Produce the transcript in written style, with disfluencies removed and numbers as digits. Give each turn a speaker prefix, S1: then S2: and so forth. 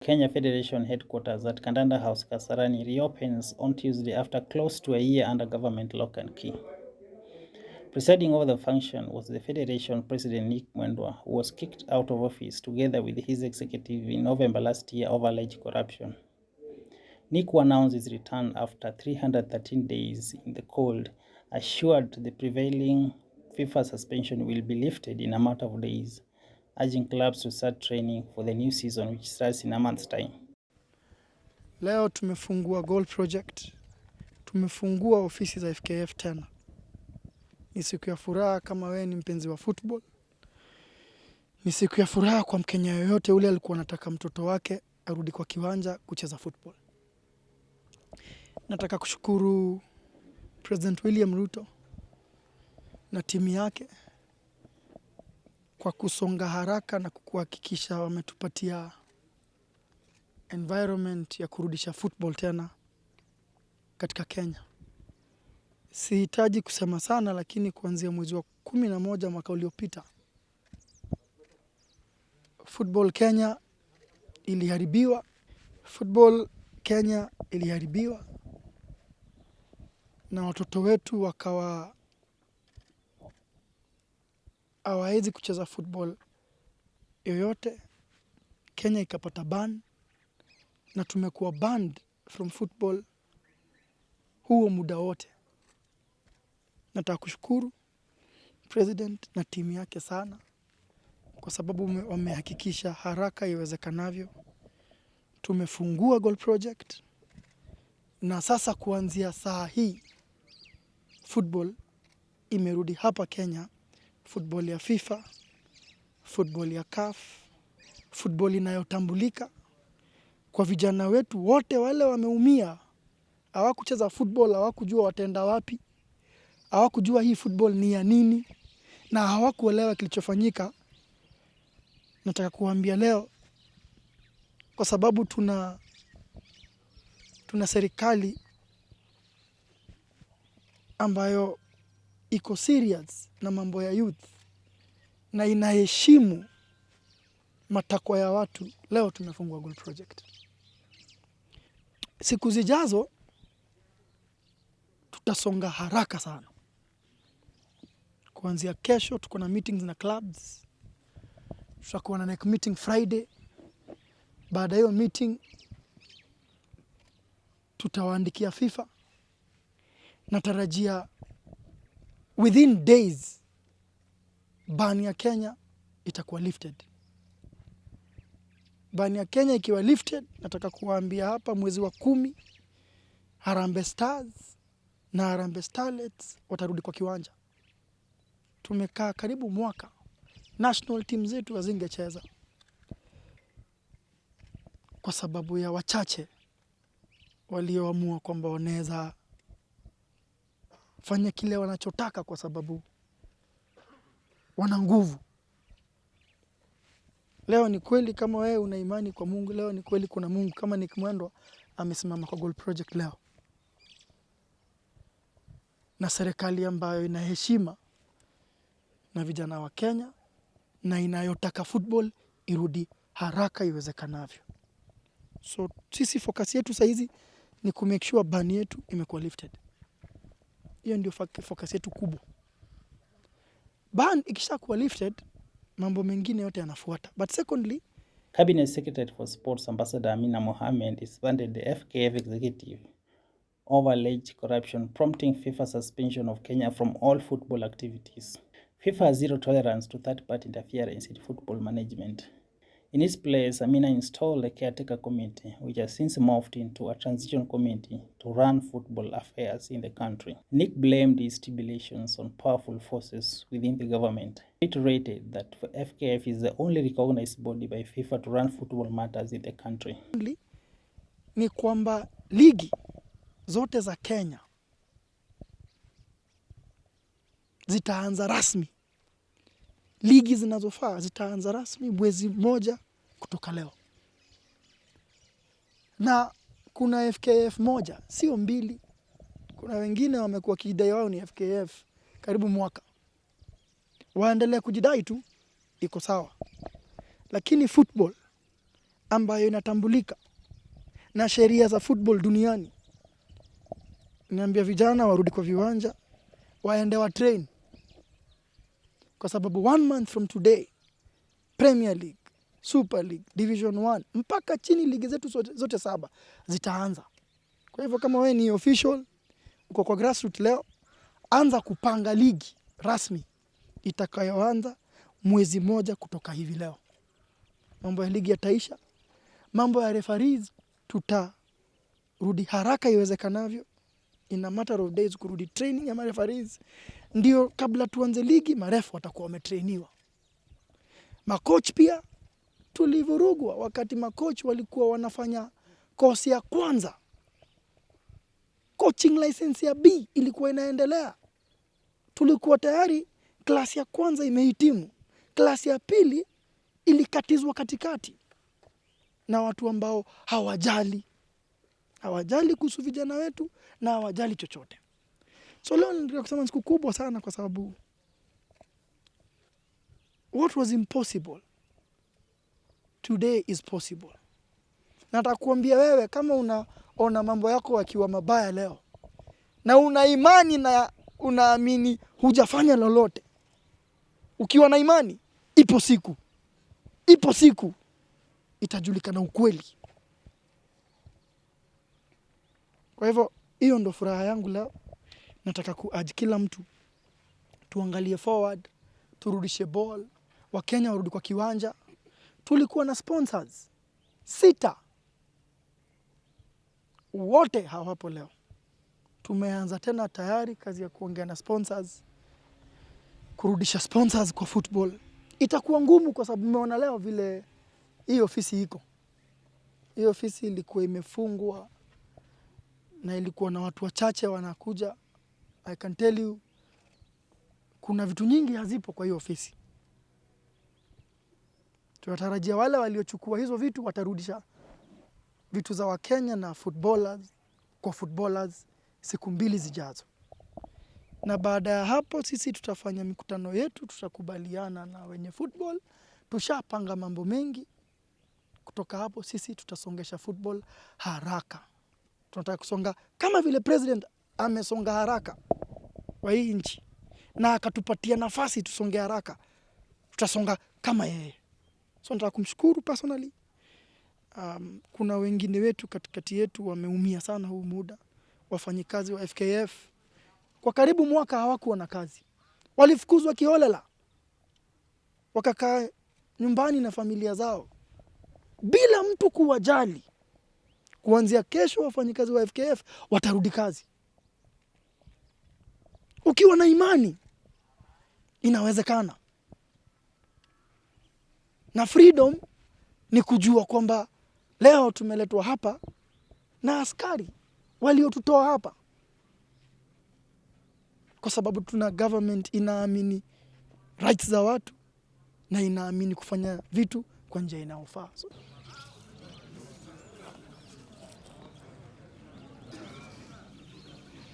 S1: Kenya Federation headquarters at Kandanda House, Kasarani reopens on Tuesday after close to a year under government lock and key. Presiding over the function was the Federation President Nick Mwendwa, who was kicked out of office together with his executive in November last year over alleged corruption. Nick, who announced his return after 313 days in the cold, assured the prevailing FIFA suspension will be lifted in a matter of days, urging clubs to start training for the new season, which starts in a month's time.
S2: Leo tumefungua Goal Project, tumefungua ofisi za FKF tena. Ni siku ya furaha kama wewe ni mpenzi wa football. Ni siku ya furaha kwa Mkenya yoyote ule alikuwa anataka mtoto wake arudi kwa kiwanja kucheza football. Nataka kushukuru President William Ruto na timu yake kwa kusonga haraka na kuhakikisha wametupatia environment ya kurudisha football tena katika Kenya. Sihitaji kusema sana, lakini kuanzia mwezi wa 11 mwaka uliopita football Kenya iliharibiwa, football Kenya iliharibiwa na watoto wetu wakawa hawawezi kucheza football yoyote. Kenya ikapata ban na tumekuwa banned from football huo muda wote. Nataka kushukuru president na timu yake sana kwa sababu wamehakikisha haraka iwezekanavyo tumefungua Goal Project, na sasa kuanzia saa hii football imerudi hapa Kenya, football ya FIFA, football ya CAF, football inayotambulika kwa vijana wetu wote wale wameumia, hawakucheza football, hawakujua wataenda wapi, hawakujua hii football ni ya nini, na hawakuelewa kilichofanyika. Nataka kuambia leo, kwa sababu tuna serikali ambayo iko serious na mambo ya youth na inaheshimu matakwa ya watu. Leo tumefungua Goal Project. Siku zijazo tutasonga haraka sana. Kuanzia kesho tuko na meetings na clubs, tutakuwa na NEC meeting Friday. Baada ya hiyo meeting tutawaandikia FIFA. Natarajia within days ban ya Kenya itakuwa lifted. Ban ya Kenya ikiwa lifted, nataka kuwaambia hapa, mwezi wa 10 Harambee Stars na Harambee Starlets watarudi kwa kiwanja. Tumekaa karibu mwaka, national team zetu hazingecheza kwa sababu ya wachache walioamua kwamba wanaweza fanya kile wanachotaka kwa sababu wana nguvu. Leo ni kweli kama wewe una imani kwa Mungu, leo ni kweli kuna Mungu. Kama Nick Mwendwa amesimama kwa Goal Project leo, na serikali ambayo ina heshima na vijana wa Kenya na inayotaka football irudi haraka iwezekanavyo. So sisi focus yetu sahizi ni ku make sure ban yetu imekuwa lifted. Hiyo ndio focus yetu kubwa. Ban ikishakuwa lifted, mambo mengine yote yanafuata. But secondly,
S1: Cabinet Secretary for Sports, Ambassador Amina Mohamed, disbanded the FKF executive over alleged corruption, prompting FIFA suspension of Kenya from all football activities. FIFA has zero tolerance to third-party interference in football management. In its place, Amina installed a caretaker committee, which has since morphed into a transition committee to run football affairs in the country. Nick blamed his tribulations on powerful forces within the government, reiterated that FKF is the only recognized body by FIFA to run football matters in the country.
S2: Ni kwamba ligi zote za Kenya zitaanza rasmi, ligi zinazofaa zitaanza rasmi mwezi mmoja kutoka leo, na kuna FKF moja, sio mbili. Kuna wengine wamekuwa kidai wao ni FKF karibu mwaka, waendelee kujidai tu, iko sawa, lakini football ambayo inatambulika na sheria za football duniani. Niambia vijana warudi kwa viwanja, waende wa train, kwa sababu one month from today Premier League, Super League, Division 1 mpaka chini ligi zetu zote saba zitaanza. Kwa hivyo kama wewe ni official uko kwa grassroots leo, anza kupanga ligi rasmi itakayoanza mwezi moja kutoka hivi leo. Mambo ya ligi yataisha, mambo ya referees tutarudi haraka iwezekanavyo, in a matter of days kurudi training ya mareferees, ndio kabla tuanze ligi marefu watakuwa wametrainiwa. Macoach pia tulivurugwa wakati macoach walikuwa wanafanya course ya kwanza, coaching license ya B ilikuwa inaendelea. Tulikuwa tayari class ya kwanza imehitimu, class ya pili ilikatizwa katikati na watu ambao hawajali kuhusu vijana wetu na hawajali chochote. So leo nataka kusema siku kubwa sana, kwa sababu what was impossible today is possible. Nataka kuambia wewe, kama unaona mambo yako yakiwa mabaya leo na una imani na unaamini hujafanya lolote, ukiwa na imani, ipo siku, ipo siku itajulikana ukweli. Kwa hivyo hiyo ndo furaha yangu leo. Nataka kuurge kila mtu tuangalie forward, turudishe ball, Wakenya warudi kwa kiwanja. Tulikuwa na sponsors 6, wote hawapo leo. Tumeanza tena tayari kazi ya kuongea na sponsors, kurudisha sponsors kwa football. Itakuwa ngumu kwa sababu mmeona leo vile hii ofisi iko. Hii ofisi ilikuwa imefungwa na ilikuwa na watu wachache wanakuja. I can tell you kuna vitu nyingi hazipo kwa hiyo ofisi. Tunatarajia wale waliochukua hizo vitu watarudisha vitu za Wakenya na footballers kwa footballers siku 2 zijazo. Na baada ya hapo sisi tutafanya mikutano yetu, tutakubaliana na wenye football, tushapanga mambo mengi. Kutoka hapo sisi tutasongesha football haraka. Tunataka kusonga kama vile president amesonga haraka wa hii nchi na akatupatia nafasi tusonge haraka, tutasonga kama yeye. So nataka kumshukuru personally. Kuna wengine wetu katikati yetu wameumia sana huu muda. Wafanyikazi wa FKF kwa karibu mwaka hawakuwa na kazi, walifukuzwa kiholela, wakakaa nyumbani na familia zao bila mtu kuwajali. Kuanzia kesho wafanyikazi wa FKF watarudi kazi. Ukiwa na imani inawezekana. Na freedom ni kujua kwamba leo tumeletwa hapa na askari waliotutoa hapa, kwa sababu tuna government inaamini rights za watu na inaamini kufanya vitu kwa njia inayofaa. So,